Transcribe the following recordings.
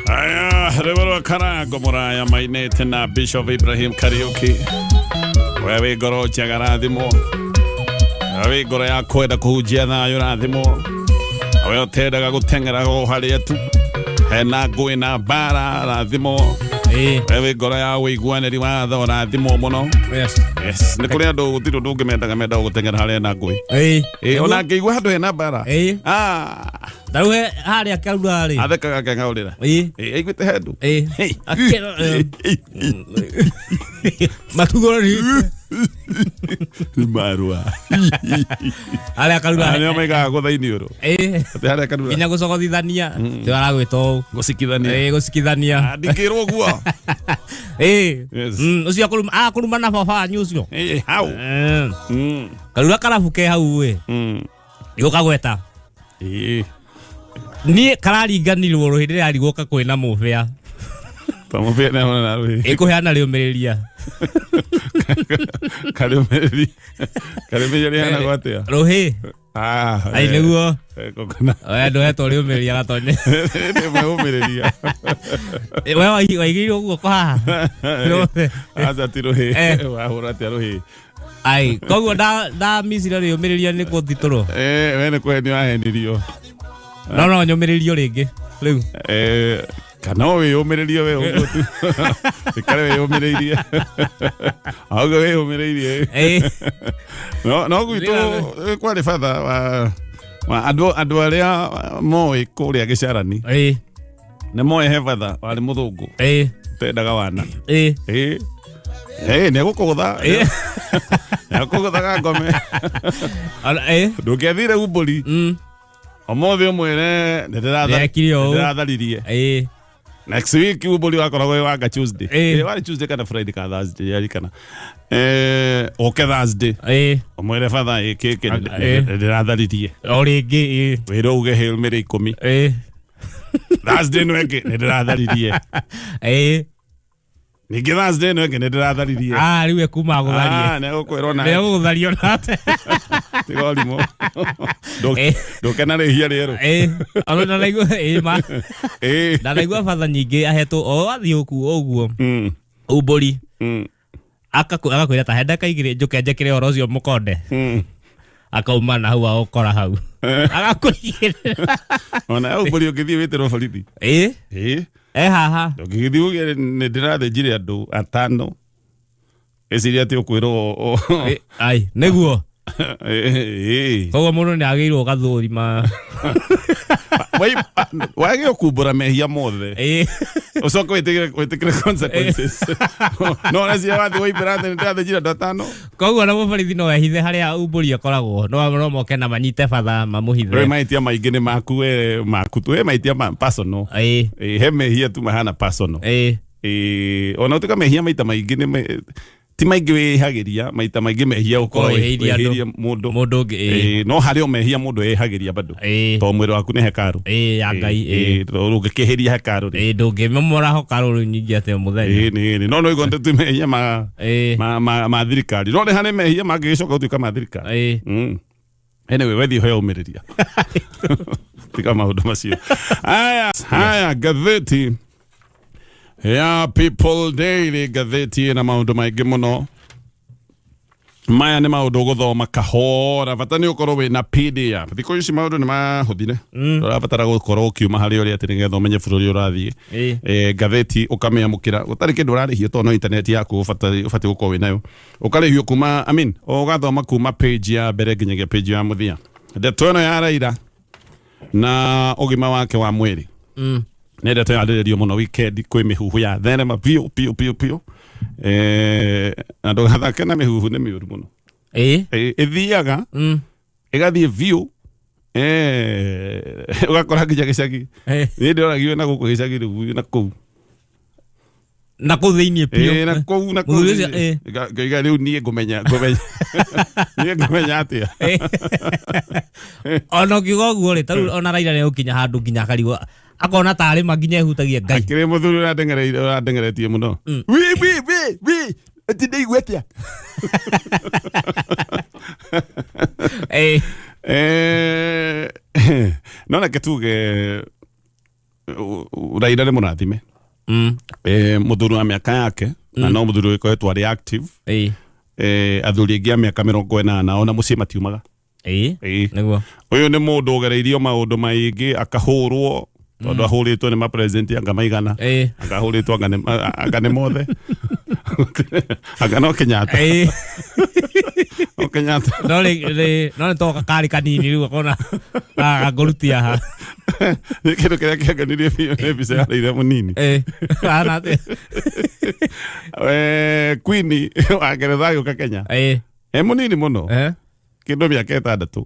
Aya, rwĩmbo rwa Karango Mũraya mainĩte na Bishop Ibrahim Kariuki. We wĩ ngoro njega rathimwo. We wĩ ngoro ya kwenda kũhunjia thayũ rathimwo. We ũtendaga gũteng'era o harĩa tu hena ngũĩ na mbara rathimwo. We wĩ ngoro ya ũiguanĩri watho rathimwo mũno. Yes. Yes, nĩ kũrĩ andũ gũtirĩ ũndũ ũngĩ mendaga mendaga gũteng'era harĩa hena ngũĩ. Ona angĩigua handũ hena mbara. Ah, Ta rĩu harĩa Karura rĩ. Athekaga akeng'aũrĩra. Aiguĩte handũ. Akĩra matugoro rĩ. Marua. Harĩa Karura. Nĩo maigaga gũtha iniũrũ. Atĩ harĩa Karura. Nginya gũcogothithania. Ndio aragwĩta ũũ. Gũcikithania. Gũcikithania. Ndingĩrwo ũguo. Yes. Ũcio akũruma na baba wanyu ũcio. Hau. Karura karabu ke hau ĩ. Gũkagweta. Niĩ kararinganirwo rũhĩ ndĩrarigwo ka kwĩna mũbĩa. Pamũbĩa nĩ na rũhĩ. Ĩkũheana rĩũmĩrĩria. Karĩũmĩrĩria. Karĩũmĩrĩria rĩhanagwo atĩa? Rũhĩ. Ah, Ai nĩguo. Kokona. We ndũhetwo rĩũmĩrĩria gatonye. Nĩmwĩũmĩrĩria. We waigĩirwo guoko haha. Aca ti rũhĩ. Wahũra atĩa rũhĩ? Ai, koguo ndamicire rĩũmĩrĩria nĩ kũthitũrwo. We nĩ kũhenio wahenirio. No no nyũmĩrĩrio rĩngĩ rĩu. Kana no wĩyũmĩrĩrie we ũguo tu. Ikare wĩyũmĩrĩirie. Auga wĩyũmĩrĩirie. No no gwitũ kwarĩ batha wa andũ andũ arĩa moĩ kũrĩa gĩcarani. Nĩ moĩ he batha warĩ mũthũngũ. Tendaga wana. Nĩ egũkũgũtha. Nĩ egũkũgũthaga ngome. Ndũngĩathire umbũri. Ũmũthĩ ũmwĩre Ndĩrekire ũũ. nĩndĩratharirie. Next week umbũri wakoragwo wĩ wanga Tuesday. Warĩ Tuesday kana Friday kana Thursday yarikana. Ũke Thursday. Ũmwĩre batha ĩkĩkĩ nĩndĩratharirie. O rĩngĩ. Wĩrwo uge Hail Mary 10. Thursday ĩno ĩngĩ nĩndĩratharirie. Ningĩ Thursday ĩno ĩngĩ nĩndĩratharirie. Ah, rĩu ekuma gũtharie. Ah, nĩegũkwĩrwo na Nĩ egũgũtharia onate. Tiga ũrimũ. Ndũke na rĩhia rĩerũ. Ona ndanaigua ma. Ndanaigua batha nyingĩ ahetwo o athiĩ ũguo. Umbũri. Agakwĩra ta he ndagĩka igĩrĩ njũke njĩkĩre ũhoro ũcio mũkonde. Akauma na hau agũkora hau. Agakũigĩrĩra. Ona umbũri ũngĩthiĩ wĩtĩrwo borithi. Haha. Ũngĩgĩthiĩ uge nĩ ndĩrathĩnjire andũ atano. Ĩciria atĩ ũkwĩrwo. Ai, nĩguo. Koguo mũndũ nĩ agĩrĩirwo gathũrima. Wagä kumbũra mehia mothe. Ũcoke wĩtĩkĩre consequences. No ũreciria wathiĩ waimbĩra atĩ nĩ ndĩrathĩnjire andũ atano. Koguo na mũborithi no ehithe harĩa umbũri akoragwo. No moke na manyite batha mamũhithe. Rĩu mahĩtia maingĩ nĩ maku we maku tu. He mahĩtia ma personal. He mehia tu mahana personal. Ona ũtuĩka mehia maita maingĩ nĩ ti maingĩ wĩhagĩria maita maingĩ mehia ũkorwo wĩhĩirie mũndũ mũndũ ũngĩ. No harĩ o mehia mũndũ ehagĩria bado tondũ mwĩrĩ waku nĩ hekarũ. Ya Ngai. Ũngĩkĩhĩria hekarũ rĩ ndũngĩmomora hekarũ rĩu nyingĩ atĩa mũthenya. Nĩ no no igua ti mehia ma ma thirikari no nĩ harĩ mehia mangĩgĩcoka gũtuĩka ma thirikari. Anyway, wethi ũheo ũmĩrĩria. Tiga maũndũ macio. Haya, haya ngathĩti ya People Daily, ngathĩti ĩna maũndũ maingĩ mũno. Maya nĩ maũndũ ũgũthoma kahora, bata nĩ ũkorwo wĩna PDF. Thikũ ici maũndũ nĩ mahũthire. Ũrabatara gũkorwo ũkiuma harĩa ũrĩ atĩ nĩgetha ũmenye bũrũri ũrathiĩ. Ngathĩti ũkamĩamũkĩra gũtarĩ kĩndũ ũrarĩhio tondũ no intaneti yaku ũbatiĩ gũkorwo wĩnayo. Ũkarĩhio kuma, I mean, ũgathoma kuma page ya mbere nginyagia page ya mũthia. Ndeto ĩno ya Raila na ũgima wake wa mwĩrĩ nĩ ndeto yarĩrĩrio mũno weekend, kwĩ mĩhuhu ya therema biũ biũ biũ biũ. Na ndũgathake na mĩhuhu, nĩ mĩũru mũno. Ĩthiaga ĩgathiĩ biũ, ũgakora nginya gĩcagi. Niĩ ndĩroragio na gũkũ gĩcagi rĩu na kũu Na kũu thĩinĩ biũ. Na kũu na kũu Mũthuri ũcio, thĩinĩ. Ngaiga rĩu niĩ ngũmenya ngũmenya niĩ ngũmenya atĩa? Ona ũkiuga ũguo rĩ, tarĩu ona Raila nĩ ũkinya handũ nginya akarigwo akona tarĩ ma nginya ehutagia Ngai. Akĩrĩ mũthuri ũrandengeretie mũno. Wi wi wi wi ati ndĩigua atĩa? No reke tuge Raila nĩ mũrathime. Mũthuri wa mĩaka yake na no mũthuri ũgĩkoretwo arĩ active. Athuri aingĩ a mĩaka 80 ona mũciĩ matiumaga. Ĩĩ. Nĩguo. Ũyũ nĩ mũndũ ũgereirio maũndũ maingĩ, akahũrwo, tondũ ahũrĩtwo nĩ mapresident anga maigana. Anga ahũrĩtwo anga nĩ mothe, anga no Kenyatta. No Kenyatta. No rĩ no nĩ toka karĩ kanini rĩu akona ngũrutia ha. Nĩ kĩndũ kĩrĩa kĩangenirie biũ nĩ mbica ya Raila mũnini. Hana atĩa? Queen wa Ngeretha agĩũka Kenya e mũnini mũno, kĩndũ mĩaka 6.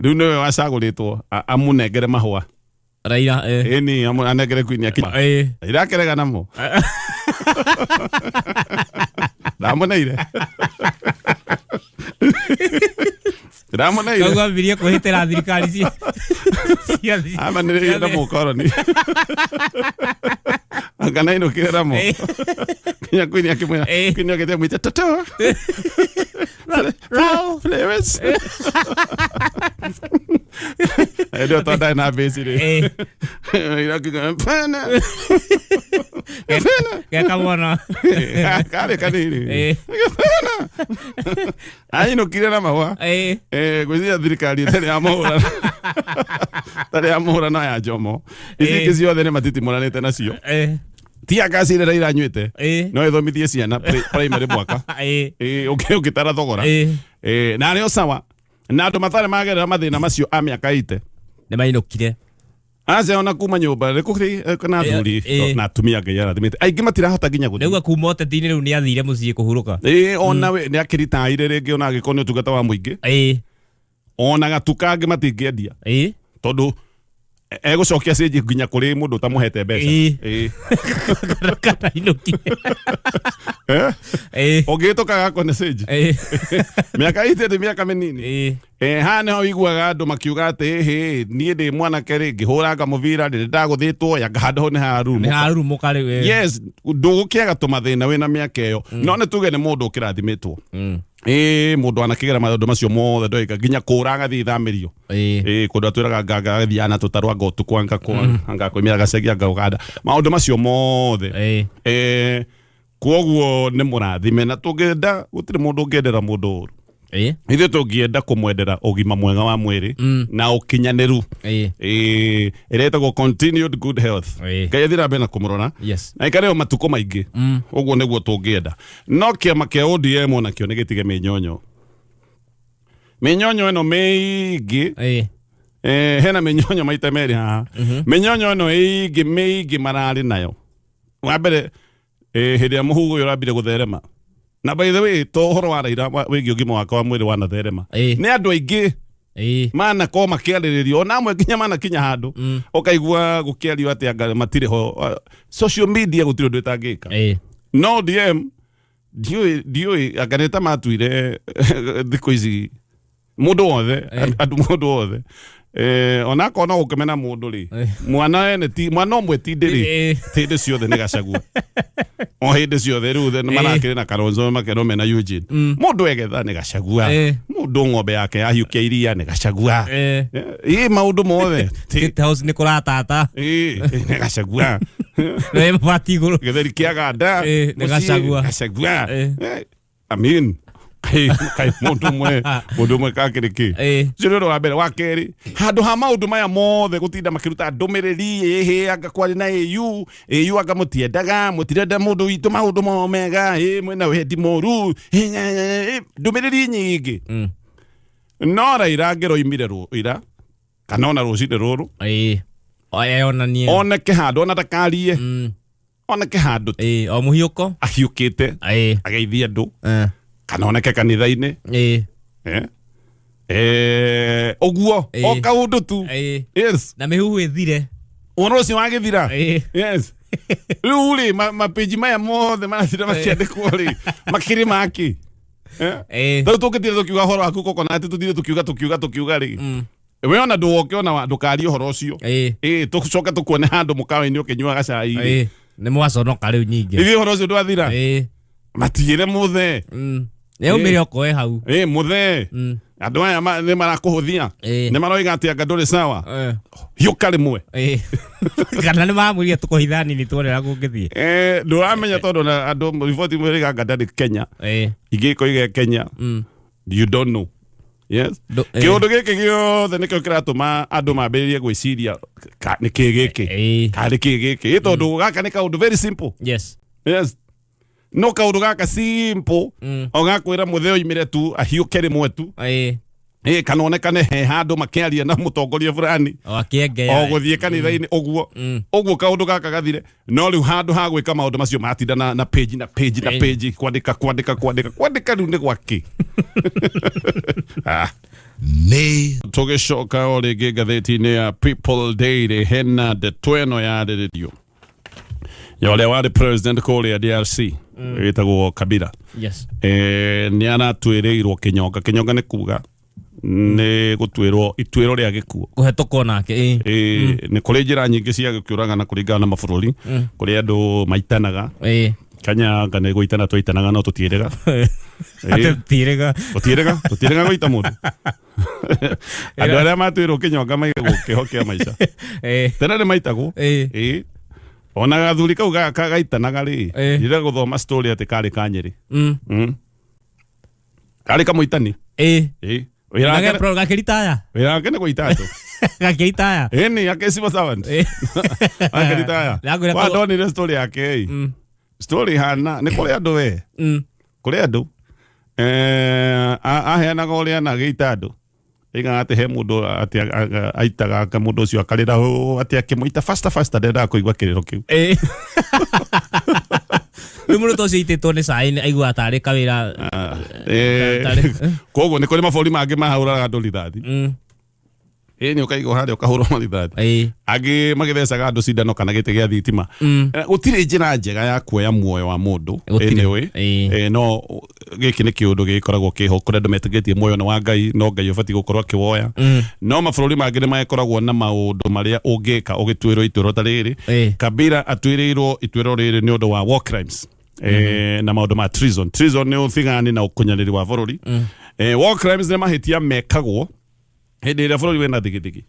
Rĩu nĩwe wacagũrĩtwo amũnengere mahũa. Raila. Ĩni, anengere Queen akinya. Raila akĩrega namo, ndamũneire, ndamũneire. Koguo ambirie kwĩhĩtĩra thirikari cia Amanĩrĩire na mũkoroni, anga nainũkire namo nginya Queen akĩmwĩra. Queen agĩte mwĩte toto. Rao. Flowers. Ndio tondũ na base rĩ. Irakiuga pana pana. Geka mwana. Karĩ kanini. Pana. Ainũkire na mahũa. Ngwĩciria thirikari ĩtarĩ ya mũhũra, ĩtarĩ ya mũhũra no ya Jomo, ici ingĩ ciothe nĩ matitimũranĩte nacio. Ti anga ĩrĩa Raila anyuĩte no ĩthomithie ciana primary mwaka. Ũngĩtara thogora. Na arĩ o sawa na andũ matarĩ magerera mathĩna macio a mĩaka 80. Nĩ mainũkire. Aca, ona kuma nyũmba nĩ kũrĩ na athuri na atumia Ngai arathimĩte, aingĩ matirahota nginya gũthiĩ. Rĩu kuma ũteti-inĩ, rĩu nĩ athire mũciĩ kũhurũka. Ĩĩ, ona we nĩ akĩritaire rĩngĩ, ona angĩkorwo nĩ ũtungata wa mũingĩ, ona gatu kangĩ matingĩendia, tondũ egũcokia cĩnji nginya kũrĩ mũndũ ũtamũhete mbeca. Kana ainũkire. Eh? Ũngĩhĩtũka gakwa nĩ cĩnji. Mĩaka 80 nĩ mĩaka mĩnini. Haha nĩho ũiguaga andũ makiuga atĩ hĩ, niĩ ndĩ mwanake rĩ, ngĩhũranga mũbira ndĩ ndagũthĩtwo yanga handũ hau nĩ nĩ harurumũka. Harurumũka rĩu. Yes, ndũgũkĩaga tũmathĩna wĩna mĩaka ĩyo, no nĩ tuge nĩ mũndũ ũkĩrathimĩtwo. Ĩĩ, mũndũ anakĩgera maũndũ macio mothe ndoiga nginya kũra agathiĩ ithamĩrio. Ĩĩ, kũndũ atwĩraga nganga agathiĩ na tũtarũ, anga ũtukũ, anga kũ, anga koimĩra gacegi, anga Ũganda, maũndũ macio mothe. Kwoguo nĩ mũrathime na tũngĩenda, gũtirĩ mũndũ ũngĩendera mũndũ ũru. Ithuĩ tũngĩenda kũmwendera ũgima mwega wa mwĩrĩ na ũkinyanĩru. Ĩrĩa ĩtagwo continued good health. Ngai athiĩ na mbere na kũmũrora na ikare o matukũ maingĩ. Ũguo nĩguo tũngĩenda, no kĩama kĩa ODM onakĩo nĩ gĩtige mĩnyonyo, mĩnyonyo ĩno mĩingĩ. Hena mĩnyonyo maita merĩ haha, mĩnyonyo ĩno ĩingĩ mĩingĩ mararĩ nayo. Wa mbere, hĩndĩ ĩrĩa mũhuhu ũyũ ũrambire gũtherema, na by the way, to ũhoro wa Raila wĩgiĩ ũgima wake wa mwĩrĩ wanatherema, nĩ andũ aingĩ manakorwo makĩarĩrĩrio, ona amwe nginya manakinya handũ ũkaigua gũkĩario atĩ anga matirĩ ho. Social media gũtirĩ ũndũ ĩtangĩka. No ODM ndiũĩ anga nĩ ta matuire thikũ ici mũndũ wothe, andũ mũndũ wothe, ona akorwo no gũkĩmena mũndũ rĩ, mwana ene ti mwana ũmwe ti ndĩrĩ hĩndĩ ciothe nĩ Gacagua o hĩndĩ ciothe. Rĩu nĩ marakĩrĩ na Kalonzo, makerwo mena Eugene. Mũndũ egetha nĩ Gacagua. Mũndũ ng'ombe yake yahiũkia iria nĩ Gacagua. Ĩ maũndũ mothe State House nĩ kũratata. Ĩ, nĩ Gacagua. Nĩ mabati igũrũ. Gĩtheri kĩa ganda. Nĩ mũciĩ, Gachagua. Gachagua. I mean, kai mũndũ ũmwe kakĩrĩ kĩ? Ũcio nĩ ũndũ wa mbere. Wa kerĩ, handũ ha maũndũ maya mothe gũtinda makĩruta ndũmĩrĩri, ĩhĩ anga kwarĩ na AU, AU anga mũtiendaga, mũtirenda mũndũ witũ, maũndũ mo mega, ĩ mwĩna wendi mũru, ĩ, nya, nya, ĩ, ndũmĩrĩri nyingĩ. No Raila angĩroimire ira kana ona rũcinĩ rũrũ, Eyonanie, oneke handũ, ona ndakarie, oneke handũ tu. O mũhiũko. Ahiũkĩte, ageithie andũ, kana oneke kanitha-inĩ. Ũguo o kaũndũ tu. Yes. Na mĩhuhu ĩthire. Ũhoro ũcio wagĩthira. Yes, rĩu rĩ mapĩnji maya mothe maratinda makĩandĩkwo rĩ, makĩrĩ maki. Rĩu tũngĩtinda tũkiuga ũhoro waku coconut, tũtinde tũkiuga tũkiuga tũkiuga rĩ, we ona ndũgoke ona ndũkarie ũhoro ũcio. Tũcoke tũkuone handũ mũkawa-inĩ ũkĩnyua gacai rĩ. Nĩ mwaconoka rĩu nyingĩ. Ithuĩ ũhoro ũcio ndwathira. Matigĩre mũthee. Nĩ aumĩre okoe hau. Ĩ mũthee. Andũ aya nĩ marakũhũthia. Nĩ maroiga atĩ anga ndũrĩ sawa. Hiũka rĩmwe. Kana nĩ mamwĩrire tũkũhitha nini tuone ũrĩa kũngĩthiĩ. Ndũramenya tondũ na andũ riboti imwe ĩroiga anga ndarĩ Kenya. Ingĩ ikoiga e Kenya. You don't know. Yes. Kĩũndũ gĩkĩ gĩothe nĩkĩo kĩratũma andũ mambĩrĩrie gwĩciria nĩ kĩ gĩkĩ, ka nĩ kĩ gĩkĩ. Ĩ tondũ gaka nĩ kaũndũ very simple. Yes, no kaũndũ gaka simple o gakwĩra mũthee oimĩre tu ahiũke rĩmwe tu. Ĩ kana onekane he handũ makĩaria na mũtongoria fulani. O akĩengeya. O gũthiĩ kanitha-inĩ ũguo. Ũguo kaũndũ gaka gathire. No rĩu handũ ha gwĩka maũndũ macio matinda na page na page na page kwandĩka kwandĩka kwandĩka kwandĩka, rĩu nĩ gwakĩ? Ah. Nĩ Tũgĩcoka o rĩngĩ ngathĩti-inĩ ya People Daily, hena ndeto ĩno yarĩrĩrio ya ũrĩa warĩ president kũrĩa DRC wĩtagwo Kabila. Nĩ aratuĩrĩirwo kĩnyonga. Kĩnyonga nĩ kuga nĩ gũtuĩrwo ituĩro rĩa gĩkuũ. Kũhetũkwo nake. Nĩ kũrĩ njĩra nyingĩ cia gũkĩũragana kũringana na mabũrũri. Kũrĩ andũ maitanaga. Kenya anga nĩ gũitana twaitanaga, no tũtiĩrĩga. Atĩ tirĩga. Tũtiĩrĩga, tũtiĩrĩga gũita mũndũ. Andũ arĩa matuĩrwo kĩnyonga maigagwo kĩho kĩa maica. Tene nĩ maitagwo. Ĩĩ. Ona gathuri kau gaitanaga rĩ, rĩrĩa gũthoma story atĩ karĩ ka Nyĩrĩ. Karĩ kamũitani. Ĩĩ. Wĩra wake Gakĩritaya. Wĩra wake nĩ gũita andũ. Gakĩritaya. Ĩni ake civil servant. Akĩritaya. Ndagwĩra. Wa ndonire story yake ĩ. Story hana nĩ kũrĩ andũ we. Kũrĩ andũ aheanaga ũrĩa anagĩita andũ. Aigaga atĩ he mũndũ atĩ aitaga aka mũndũ ũcio akarĩra ũũ, atĩ akĩmũita faster faster, ndendaga kũigua kĩrĩro kĩu. Rĩu mũndũ ta ũcio aitĩtwo nĩ cai aiguaga tarĩ kawĩra. Koguo nĩ kũrĩ mabũrũri mangĩ mahũraga andũ rithathi. Ĩ nĩ ũkaigwo harĩa ũkahũrwo marithathi. Angĩ magĩthecaga andũ cindano kana gĩtĩ gĩa thitima. Gũtirĩ njĩra njega ya kuoya muoyo wa mũndũ. Gũtirĩ. Anyway, no gĩkĩ nĩ kĩũndũ gĩkoragwo kĩho kũrĩa andũ metĩkĩtie muoyo nĩ wa Ngai, no Ngai ũbatiĩ gũkorwo akĩwoya. No mabũrũri mangĩ nĩ magĩkoragwo na maũndũ marĩa ũngĩka ũgĩtuĩrwo ituĩro ta rĩrĩ. Kabila atuĩrĩirwo ituĩro rĩrĩ nĩ ũndũ wa war crimes na maũndũ ma treason. Treason nĩ ũthigani na ũkunyanĩri wa bũrũri. War crimes nĩ mahĩtia mekagwo hĩndĩ ĩrĩa bũrũri wĩna thigithigi,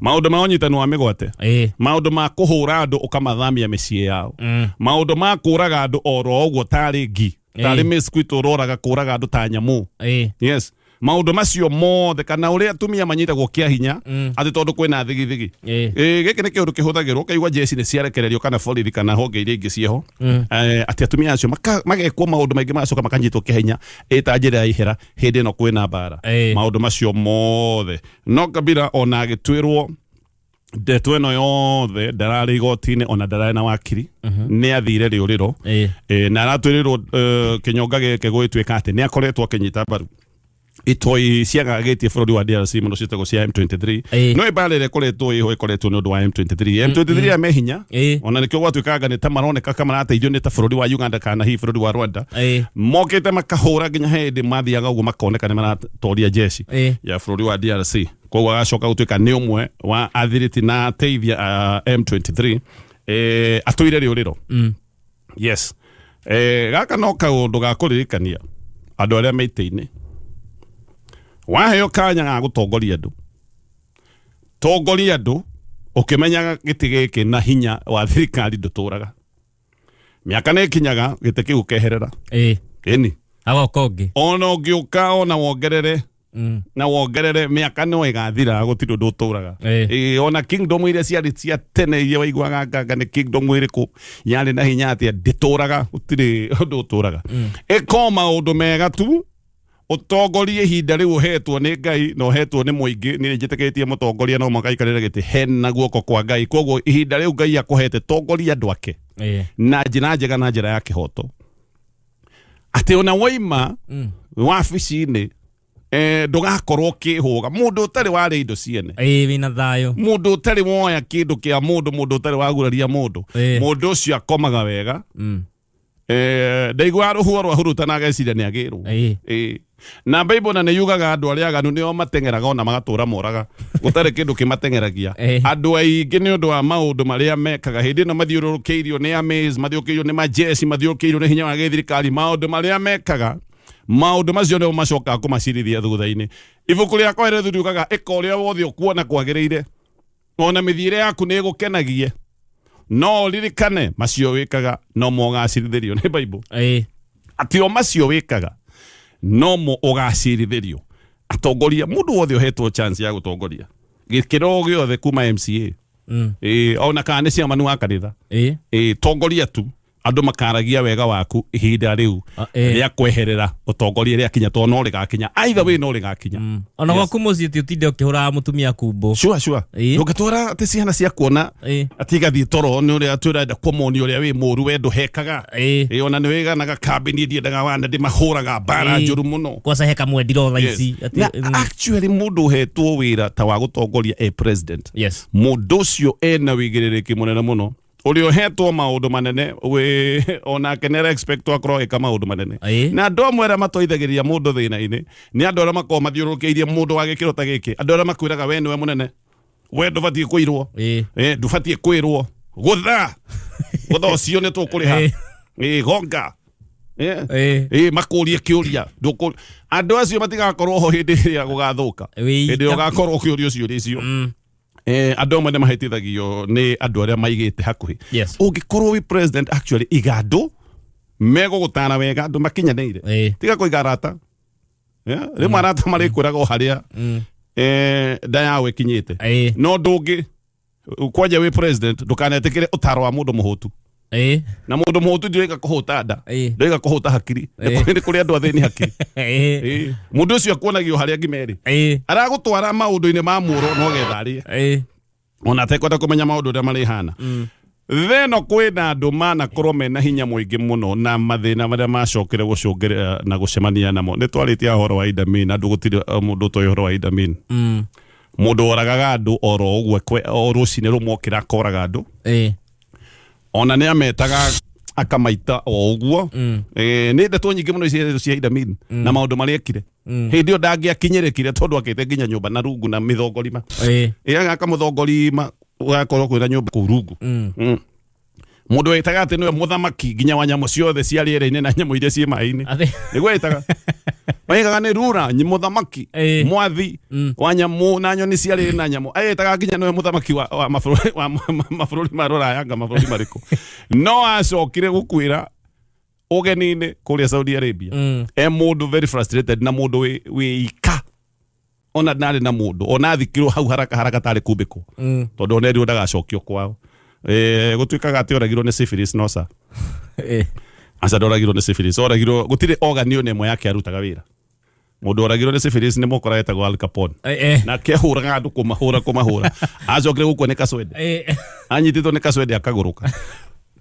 maũndũ ma ũnyitani wa mĩgwate, maũndũ ma kũhũra andũ ũkamathamia mĩciĩ yao, maũndũ ma kũraga andũ oro ũguo tarĩ ngi, tarĩ mosquito ũroraga, kũraga andũ ta nyamũ. Yes, maũndũ macio mothe, kana ũrĩa atumia manyitagwo kĩa hinya atĩ tondũ kwĩna thigithigi. Gĩkĩ nĩ kĩũndũ kĩhũthagĩrwo ũkaigua jeshi nĩ ciarekererio kana borithi kana honge iria ingĩ ciĩho, atĩ atumia acio magekwo maũndũ maingĩ, magacoka makanyitwo kĩa hinya ĩta njĩra ya ihera hĩndĩ ĩno kwĩna mbara. Maũndũ macio mothe, no Kabila ona agĩtuĩrwo ndeto ĩno yothe ndararĩ igoti-inĩ, ona ndararĩ na wakiri, nĩ athire rĩũrĩro. Na aratwĩrĩrwo kĩnyonga gĩkĩ gũgĩtuĩka atĩ nĩ akoretwo akĩnyita mbaru itoi ciagagĩtie bũrũri wa DRC mũno ciĩtagwo cia M23. No mbara ĩrĩa ĩkoretwo ĩho ĩkoretwo nĩ ũndũ wa M23. M23 ya me hinya. Ona nĩkĩo gwatuĩkanga nĩ ta maroneka ka marateithio nĩ ta bũrũri wa Uganda kana hihi bũrũri wa Rwanda. Mokĩte makahũra nginya hĩndĩ mathiaga ũguo makoneka nĩ maratoria jeshi ya bũrũri wa DRC. Koguo agacoka gũtuĩka nĩ ũmwe wa athiriti na ateithia a M23. Atũire rĩũrĩro. Yes, gaka no kaũndũ ga kũririkania andũ arĩa me itĩ-inĩ. Waheo kanya ga gũtongoria andũ, tongoria andũ ũkĩmenyaga gĩtĩ gĩkĩ na hinya wa thirikari ndũtũraga. Mĩaka nĩ ĩkinyaga gĩtĩ kĩu ũkeherera. Ĩni. Agoka ũngĩ. Ona ũngĩũka ona wongerere na wongerere mĩaka no ĩgathira, gũtirĩ ũndũ ũtũraga. Ĩĩ, ona kingdom iria ciarĩ cia tene iria waiguaga nganga nĩ kingdom ĩrĩkũ yarĩ na hinya atĩa, ndĩtũraga, gũtirĩ ũndũ ũtũraga. Ĩko maũndũ mega tu ũtongorie ihinda rĩu ũhetwo nĩ Ngai na ũhetwo nĩ mũingĩ. Niĩ njĩtĩkĩtie mũtongoria no mũhaka aikarĩre gĩtĩ hena guoko kwa Ngai, koguo ihinda rĩu Ngai akũhete, tongoria andũ ake na njĩra njega na njĩra ya kĩhoto, atĩ ona waima wabici-inĩ ndũgakorwo ũkĩhũga mũndũ ũtarĩ warĩa indo ciene. Wĩna thayũ. Mũndũ ũtarĩ woya kĩndũ kĩa mũndũ, mũndũ ũtarĩ waguraria mũndũ. Mũndũ ũcio akomaga wega. Ndaiguaga rũhuho rwahurutana ageciria nĩ agĩrwo. Na Bible na nĩ yugaga andũ arĩa aganu nĩo mateng'eraga ona magatũra moraga, gũtarĩ kĩndũ kĩmateng'eragia. Andũ aingĩ nĩ ũndũ wa maũndũ marĩa mekaga hĩndĩ ĩno mathiũrũrũkĩirio nĩ armies, mathiũrũrũkĩirio nĩ majeci, mathiũrũrũkĩirio nĩ hinya wa gĩthirikari, maũndũ marĩa mekaga. Maũndũ macio nĩmo macokaga kũmacirithia thutha-inĩ. Ibuku rĩa Kohelethu riugaga, ĩka ũrĩa wothe ũkuona kwagĩrĩire, o na mĩthiĩre yaku nĩ ĩgũkenagie, no ũririkane macio wĩkaga nomo ũgacirithĩrio. Nĩ Bible. Atĩ o macio wĩkaga nomo ũgacirithĩrio. Atongoria, mũndũ wothe ũhetwo chance ya gũtongoria gĩkĩro o gĩothe kuma MCA, ona kana nĩ chairman wa kanitha, tongoria tu, andũ makaragia wega waku ihinda rĩu rĩa kweherera ũtongoria rĩakinya, tondũ no rĩgakinya, either way no rĩgakinya. Ona gwaku mũciĩ ti ũtinde ũkĩhũraga mũtumia kumbo. Sure. Ndũngĩtwara atĩ ciana cia kuona atĩ igathiĩ toro nĩ ũrĩa atĩ ũrenda kũmonia ũrĩa wĩ mũru, we ndũhekaga. Ona nĩ wĩganaga kambĩ, niĩ ndiendaga wana, ndĩmahũraga mbara njũru mũno. Kwaca he kamwendiro thaa ici. Na actually mũndũ ũhetwo wĩra ta wa gũtongoria e president, mũndũ ũcio ena wĩigĩrĩrĩki mũnene mũno. Ũrĩa ũhetwo maũndũ manene wĩ onake nĩ expect akorwo agĩka maũndũ manene. Na andũ amwe arĩa matwaithagĩrĩria mũndũ thĩna-inĩ nĩ andũ arĩa makoragwo mathiũrũrũkĩirie mũndũ wa gĩkĩro ta gĩkĩ, andũ arĩa makwĩraga we nĩwe mũnene, we ndũbatiĩ kũirwo, ndũbatiĩ kwĩrwo gũtha gũtha ũcio nĩ tũkũrĩha, gonga, makũrie kĩũria. Andũ acio matigakorwo ho hĩndĩ ĩrĩa gũgathũka, hĩndĩ ĩrĩa ũgakorwo ũkĩũrio ciũria icio. Andũ amwe nĩ mahĩtithagio nĩ andũ arĩa maigĩte hakuhĩ. Ũngĩkorwo wĩ president, actually iga andũ megũgũtara wega, andũ makinyanĩire. Tiga kũiga arata. Yeah? Rĩmwe arata marĩkwĩraga o harĩa nda yao ĩkinyĩte. No ndũngĩ kwanja wĩ president, ndũkanetĩkĩre ũtaro wa mũndũ mũhũtu. Na mũndũ mũhũtu ndĩroiga kũhũta nda, ndĩroiga kũhũta hakiri. Nĩ kũrĩ andũ athĩni hakiri. Mũndũ ũcio akuonagio harĩa ngima ĩrĩ, aragũtwara maũndũ-inĩ ma mũro no getha arĩe, ona atekwenda kũmenya maũndũ ũrĩa marĩhana. Theno kwĩna andũ manakorwo mena hinya mũingĩ mũno na mathĩna marĩa macokire gũcũngĩrĩra na gũcemania namo. Nĩ twarĩtie ũhoro wa Idi Amin, andũ gũtirĩ mũndũ ũtoĩ ũhoro wa Idi Amin. Mũndũ woragaga andũ oro ũguo, o rũcinĩ rũmokĩra akoraga andũ. Ona nĩ ametaga akamaita o ũguo. Nĩ ndeto nyingĩ mũno cia cia Idi Amin na maũndũ marĩa ekire. Hĩndĩ ĩyo ndangĩakinyĩrĩkire tondũ akĩte nginya nyũmba na rungu na mĩthongorima. Agaka mũthongorima ũgakorwo kwĩna nyũmba kũu rungu. Mũndũ wĩtaga atĩ nĩwe mũthamaki nginya wa nyamũ ciothe cia rĩera-inĩ na nyamũ iria ciĩ maĩ-inĩ. Nĩguo ĩtaga, oigaga nĩ rura mũthamaki, mwathi wa nyamũ na nyoni cia rĩera na nyamũ. Etaga nginya nĩwe mũthamaki wa mabũrũri wa mabũrũri ma rũraya, nga mabũrũri marĩkũ. No acokire gũkuĩra ũgeni-inĩ kũrĩa Saudi Arabia, e mũndũ very frustrated na mũndũ wĩ ika, ona ndarĩ na mũndũ, ona athikirwo hau haraka haraka tarĩ kumbĩkwo, tondũ ona erirwo ndagacokio kwao. Gũtuĩkaga atĩ oragirwo nĩ syphilis, no sa aca, ndoragirwo nĩ syphilis, oragirwo gũtirĩ organ ona ĩmwe yake arutaga wĩra. Mũndũ oragirwo nĩ syphilis nĩ mũkora etagwo Al Capone. Na kehũraga andũ kũmahũra kũmahũra, acokire gũkua nĩ kacwende. Anyitĩtwo nĩ kacwende akagũrũka.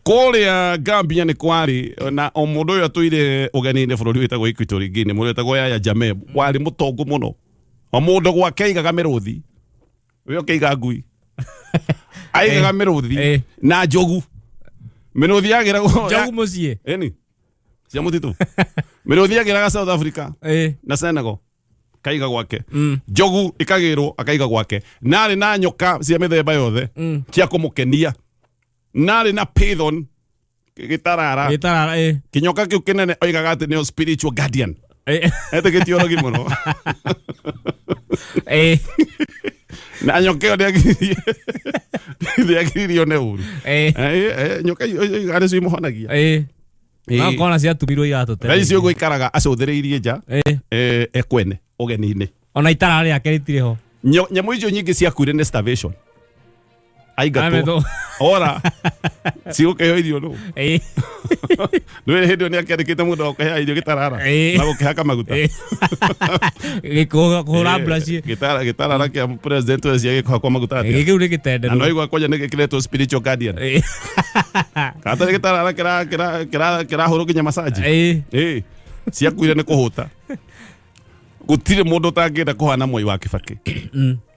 Kũrĩa Gambia nĩ kwarĩ na o mũndũ ũyũ atũire ũgeni-inĩ bũrũri wĩtagwo Equatorial Guinea, mũndũ wĩtagwo Yaya Jammeh, warĩ mũtongu mũno. O mũndũ gwake aigaga mĩrũthi, we ũkĩiga ngui, aigaga mĩrũthi na njogu. Mĩrũthi yagĩragwo Njogu mũciĩ? Ĩni, cia mũtitũ. Mĩrũthi yagĩraga South Africa na Senegal, kaiga gwake. Njogu ikagĩrwo, akaiga gwake. Narĩ na nyoka cia mĩthemba yothe cia kũmũkenia, narĩ na python, gĩtarara. Gĩtarara, ĩ. Kĩnyoka kĩu kĩnene oigaga atĩ nĩo spiritual guardian. Etĩkĩtie ũrogi mũno. Na nyoka ĩyo ndĩagiririo nĩ ũru. Nyoka icio oigaga nĩcio imũhonagia. No kona ciatumirwo iratũ tene. Thaa ici ũguo ikaraga acũthĩrĩirie nja. Ekwene ũgeni-inĩ. Ona itara rĩake rĩtirĩ ho. Nyamũ icio nyingĩ ciakuire nĩ starvation, aingatwo. Ametwo. Ora cigũkĩheo irio nũ? Nĩ hĩndĩ ĩyo nĩ akĩandĩkĩte mũndũ wa gũkĩhea irio, gĩtarara na gũkĩhaka maguta. Kũhũra brush. Gĩtarara kĩa president ũcio gĩkũhakwo maguta atĩa? Gĩkĩ kĩu nĩ gĩtenderũ. Na no igua kwanja nĩ gĩkĩretwo spiritual guardian. Kata gĩtarara kĩrahũrwo nginya massage. Ciakuire nĩ kũhũta. Gũtirĩ mũndũ ũtangĩenda kũhana Mwai wa Kibaki,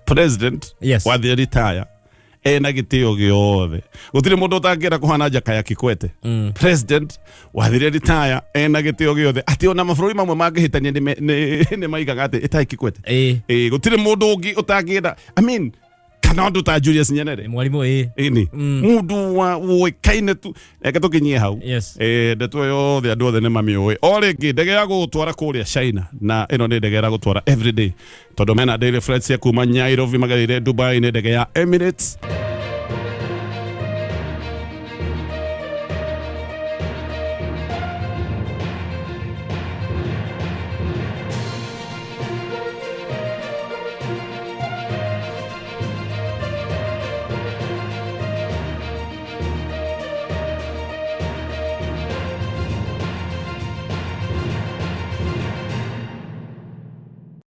president wathire retire ena gĩtĩo gĩothe. Gũtirĩ mũndũ ũtangĩenda kũhana Jakaya Kikwete, president wathire retire ena gĩtĩo gĩothe, atĩ ona mabũrũri mamwe mangĩhĩtania nĩ maigaga atĩ ĩtai Kikwete. Gũtirĩ mũndũ ũngĩ ũtangĩenda, I mean, Kana ũndũ ta Julius Nyerere. Mwarimũ, ĩĩ. Ĩni mundu wa ũĩkaine tu, reke tũkinyie hau. Yes. Ndeto ĩyo yothe andũ othe nĩ mamĩũĩ. O rĩngĩ, ndege ya gũgũtwara kũrĩa China, na ĩno nĩ ndege ĩragũtwara everyday tondũ mena daily flights cia kuma Nairobi magereire Dubai, nĩ ndege ya Emirates.